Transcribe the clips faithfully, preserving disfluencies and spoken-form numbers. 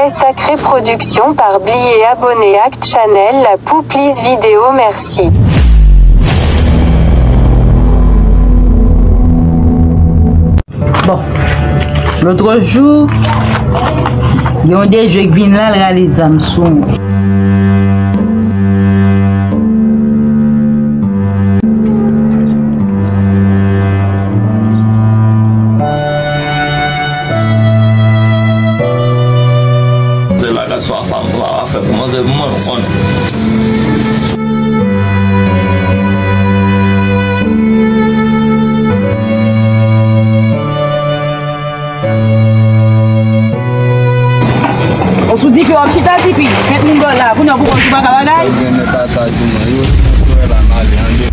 Sacré Production pa bliye abòne ak chanèl la pou plis videyo, mèsi. Bon, lòt jou, gen yon de jwe k vin la, l rale zam sou mwen. Se bagay sa pa, pa fè pou manzè pou mwen, ou konnen. Ou sou dife w ap chita, tifi. Fèt moun dòl la. Kounye a pou kòm si w pa ka bagay. Yo gen nèg ka ta di mwen, yo, yo la, m ale, an de.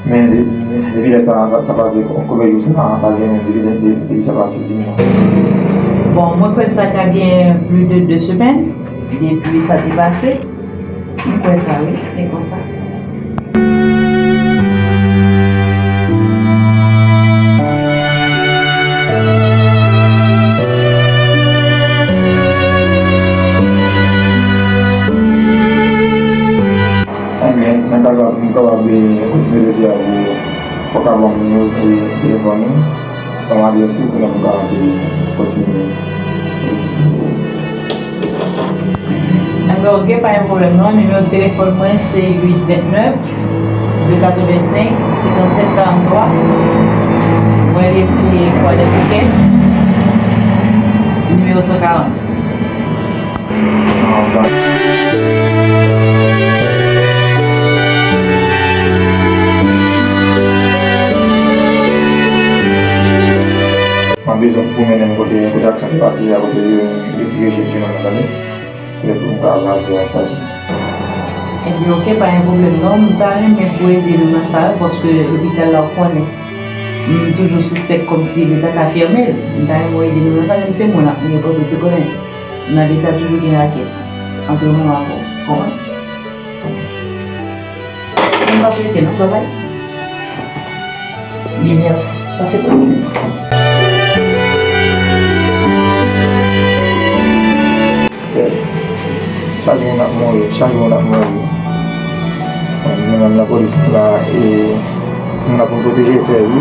Men de-, depi lè sa, sa, sa pase konbyen jou sa, sa gen depi, depi, depi sa pase di mwa. Bon, mwen kwè sa ka gen plis de de semèn depi sa te pase. Mwen kwè sa, wi, se konsa. Ebyen, nan ka sa, pou m kapab, eh, kontinye dosye a, pou, pou w ka ban m nimewo, eh, telefòn ou, ban m adrès ou, pou n kapab, eh, kontinye dosye a. Enben, oke, pa gen pwoblèm non. Nimewo telefòn mwen se uit vennèf, de katrevensenk, senkannsèt karanntwa. Mwen rete Kwadèboukè, nimewo san karant. Mwen bezwen pou mennen m kote, kote aksyon te pase a, kote yo, yo tire jèn timoun nan, tande. Kote pou m ka al nan estasyon. Ebyen, oke, pa gen pwoblèm non. M ta renmen pou ede nou nan sa, paske lopital la, ou konnen, m toujou sispèk kòmsi yo ta ka fèmen l. M ta renmen w ede nou nan sa, menm se mwen l ap mouye, paske w te konnen, nan Leta toujou gen rakèt. Antre mwen avè w, konprann? Mwen pa prete non, travay. Byen, mèsi. Pase bon. Chak jou moun ap mouri, chak jou moun ap mouri. Nou menm lapolis, nou la, e, nou la pou pwoteje sèvi.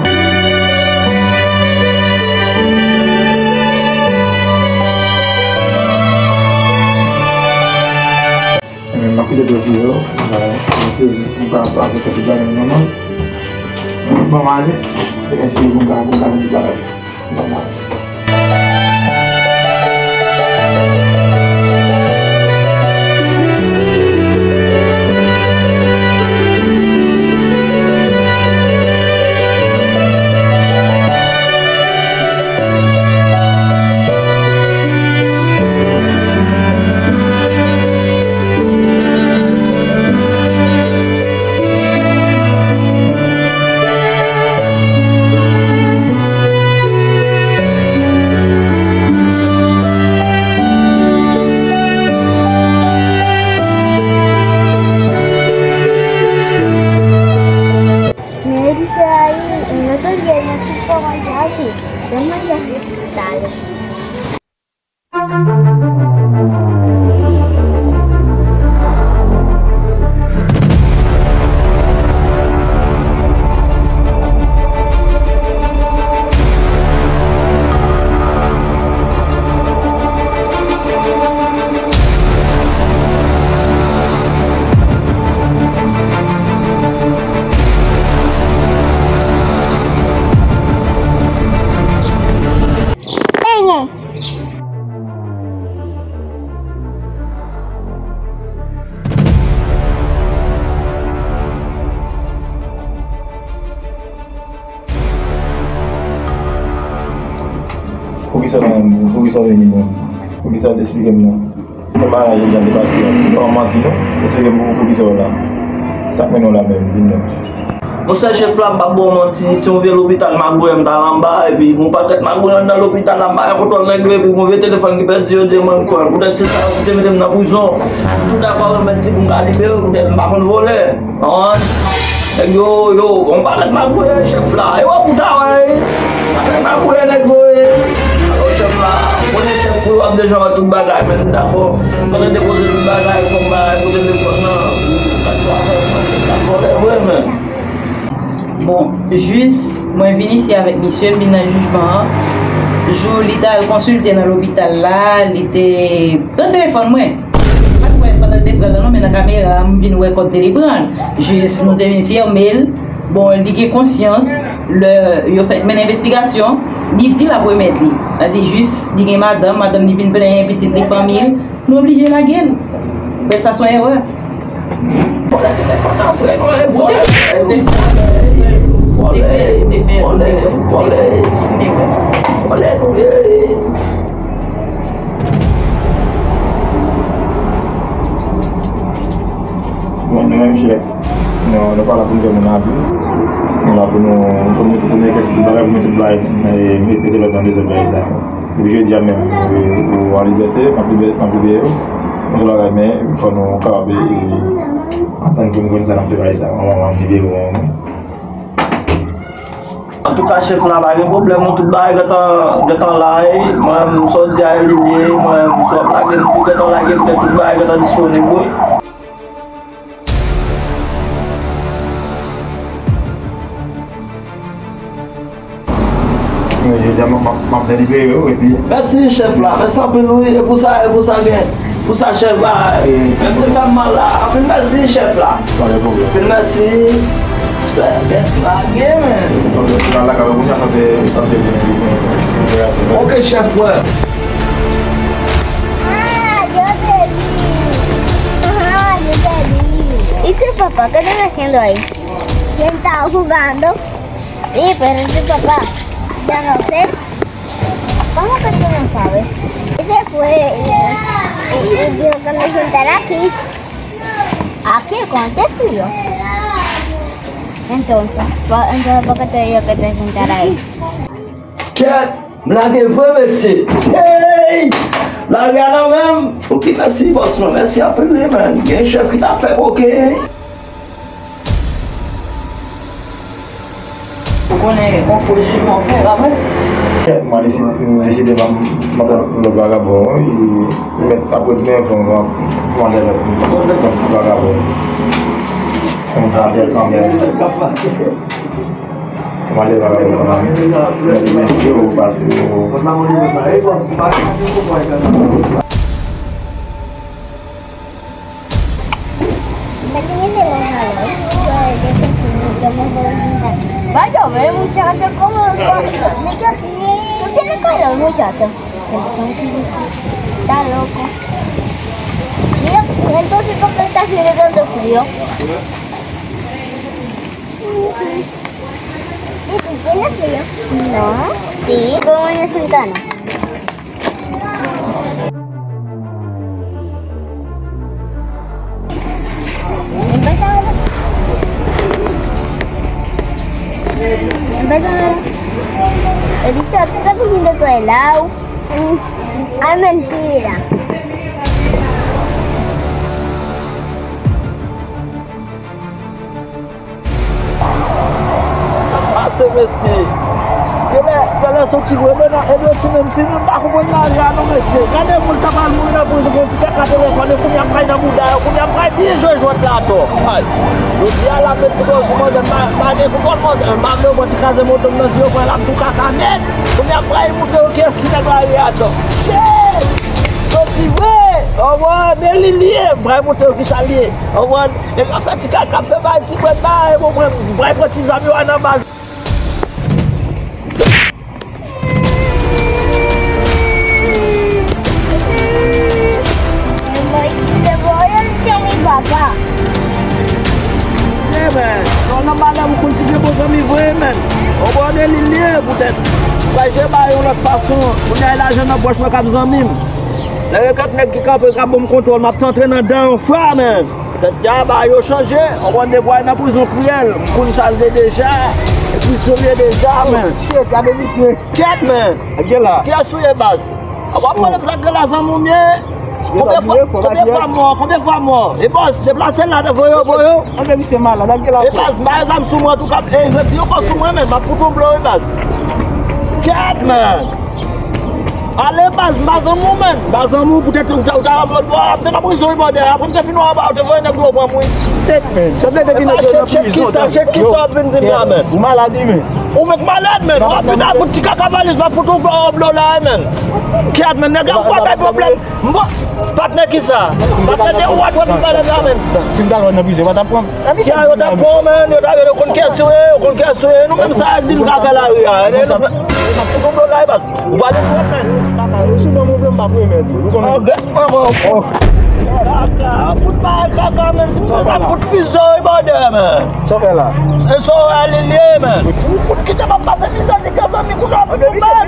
Mwen menm, m ap kite dosye yo, mwen, mwen se, m pa, pa, pa fè tout bagay nan men mwen. Bon, m ale, mwen se pou m ka, pou m ka fè tout bagay. Bon, m ale. Men epi se la, yon lòt oryè, yon ti fò manje ase. Ban m manje ase talè. Poukisa w pa, poukisa w vini bon? Poukisa w te esplike m non? Mwen pa la jodi a, te pase a. Ou pa manti non. Esplike m pou, poukisa w la. Sa k mennen w la menm, di m non. Monchè chèf la, m p ap ba w manti, si yon vye lopital magouyè m t al anba, epi gon pakèt magouyè anndan lopital la, m pa gen kontwòl nèg yo, epi gon vye telefòn ki pèdi, yo di mwen m pran l. Poutèt se sa, yo te mete m nan prizon. M tou dakò remèt li pou m ka libere, poutèt m pa konn vòlè. Konprann? Nèg yo, yo, gon pakèt magouyè chèf la. E wè pou ta wè, e. Pakèt magouyè nèg yo ye. Alò chèf la, konnen chèf pou w ap deja wè tout bagay, men m dakò. Pandan depoze tout bagay, kòm bagay, kote telefòn nan. Kat vòlè vre, men. Bon, jis, mwen vin isi avèk misye, m vin nan jijman an. Jou li t al konsilte nan lopital la, li te pran telefòn mwen. M pa t wè l pandan l te pran l la non, men nan kamera a, m vin wè kòm te li pran l. Jis, nou te vin fèmen l. Bon, li gen konsyans, lè yo fèk mennen envestigasyon, li di l ap remèt li. Sa di jis, li gen madanm, madanm li vin plenyen, pitit li, fanmi l, nou oblije lage l. Bèl sa se yon erè. Vòlè telefòn nan vre, vòlè, vòlè, vòlè, vòlè, vòlè, vòlè, vòlè nou ye. Bon, nou menm chèf, nou, nou pa la pou nou fè moun abri. Nou la pou nou, pou nou, pou nou ekèsi tout bagay, pou nou tout bagay, e, mete lòd nan dezòd bagay sa. Depi jodi a menm, e, ou an libète, m ap libè-, m ap libere w. Yon sèl bagay, men, fò nou kapab, e, antann pou nou konn sa n ap fè bagay sa. Mwen, mwen, m libere w, mwen. Antouka, chèf la, pa gen pwoblèm, non, tout bagay gentan, gentan la, e, mwen, m sa w di a, e, li ye, mwen, m sa w ap lage, m tou gentan lage, tout bagay gentan disponib, wi. Men jodi a, m ap, m ap, m ap delibere, wi, epi. Mèsi, chèf la. Mèsi anpil, wi. E pou sa, e pou sa gen. Pou sa, chèf la. E, menm te fè m mal la. Anpil mèsi, chèf la. Pa gen pwoblèm. Anpil mèsi. Respè, bèt lage, men. Donk, si nan lakay ou, kounye a, sa se, sa se vin, vin, vin, vin, vin, vin. Ok, chèf, wè. Ah, yo te di. Ah, yo te di. ¿Y tu papá? ¿Qué está haciendo ahí? Sentado jugando. Sí, pero tu papá ya no sé. ¿Cómo que tú no sabes? Él se fue y, y, y dijo que me sentara aquí. ¿Aquí? ¿Con este frío? Entonces, pa-, entonces, ¿por qué te dijo que te sentara ahí? Kèt, m lage vre, mesye. Hey! Lari a nan men m. Ok, mèsi, bòs mwen. Mèsi anpil, wi, man. Gen chèf ki t ap fè koken. Ou konnen, yon fo jijman w fè, pa vre? Kèt, mwen deside, mwen deside, m ap, m ap lòt vagabon, wi. Li mèt ap ret men, fò m, fò m ale lòt, lòt vagabon. Fò m travay kanmenm. Mwen ale travay pou mwen. Mwen di mèsi yo pase yo. Ba yo, men muchacho, ¿cómo? ¿Tú tienes calor, muchacho? Está loco. Mira, entonces, ¿por qué está haciendo tanto frío? ¿Y tú tienes frío? No. Sí, pero en el sótano. Empezamos. Empezamos. Richard, ¿tú estás durmiendo todo helado? Ay, mentira. Sa pase, mesye. Genlè, genlè se yon ti gwo, e Bena, e Bena tounen m, tounen m pa konprann lari a non, mesye. Gade moun ta pral mouri nan prizon pou yon ti kaka telefòn, e kounye a m pral nan bouda yo, kounye a m pral byen jwe jwèt la atò. Ay, jodi a l ap met koutèl sou manzè, m pa, m pa gen kontwòl manzè, m pa vle yo pran ti kraze moto m nan, si yo pran l ap tou kaka nèt. Kounye a m pral montre yo kiyès ki nèg lari a atò. Shit! Soti vre! Anmwè, men li l ye, m pral montre yo kisa l ye. Anmwè, nèg la fè ti kaka, m fè bay ti brèd bay, bon, mwen, m pral pran ti zam yo a nan baz. Ebyen, nan malè m konn ti vye bon zanmi vre, men. Anmwè, men li l ye, poutèt. Bay je bay yon lòt fason, kounye a lajan nan pòch mwen k ap zanmi m. Lè yo kèk nèg ki kanpe k ap ban m kontwòl, m ap antre nan dan yon fwa, men. Tèt ya ba yo chanje, w konn depi w al nan prizon kriyèl, m konn sa l ye deja, e prizon ye deja, men. Shit, gade misye. Kèt, men. Gade la. Kiyès ou ye, baz? W ap mande m sa k gen la, zanmi w m ye. Konbyen fwa, konbyen fwa mò, konbyen fwa mò? E bòs, deplase l la, voye yo, voye yo. Antre misye malad, gade la. E baz, m pa gen zam sou mwen, antouka, e, yo di yo kò sou mwen, men, m ap fout ou blo, e baz. Kèt, men. Ale baz, m pa zanmi w, men. M pa zanmi w, poutèt ou ta, ou ta, ou ta, ou ta, ou ta nan prizon, wi, bòdè. Apre m te fin wè w anba, ou te voye nèg yo pran m, wi. Tèt, men. Sa vle di ki nèg yo nan prizon, tèt. Chèk kisa, chèk kisa w ap vin di m la, men. Ou malad, wi, men. Ou menm malad, men. W ap vin ak ti kaka valiz, m ap fout ou blo, blo la, men. Kèt, men, nèg ap bay pwoblèm. M pa, patnè kisa? Patnè de ou a dwe vin pale la, men. Si m ta wè nan prizon, yo pa t ap pran m. Kè yo t ap pran w, men, yo ta, yo konn kiyès ou ye, yo konn kiyès ou ye. Nou menm sa ak di n ka fè lari a. Nou, nou, nou, nou, nou, nou, nou, Ou pale twòp, men. Kaka, yo sou ban mwen, m pa pou remèd ou. Ou konnen. Oh, gad manman. Oh. Kaka, fout bagay kaka, men. Si m fè sa, fout fizo, wi, bòdè, men. Sa w fè la? Se sa w ale liye, men. Ou fout kite m ap pase mizè, nèg zanmi, kounye a, fout bay.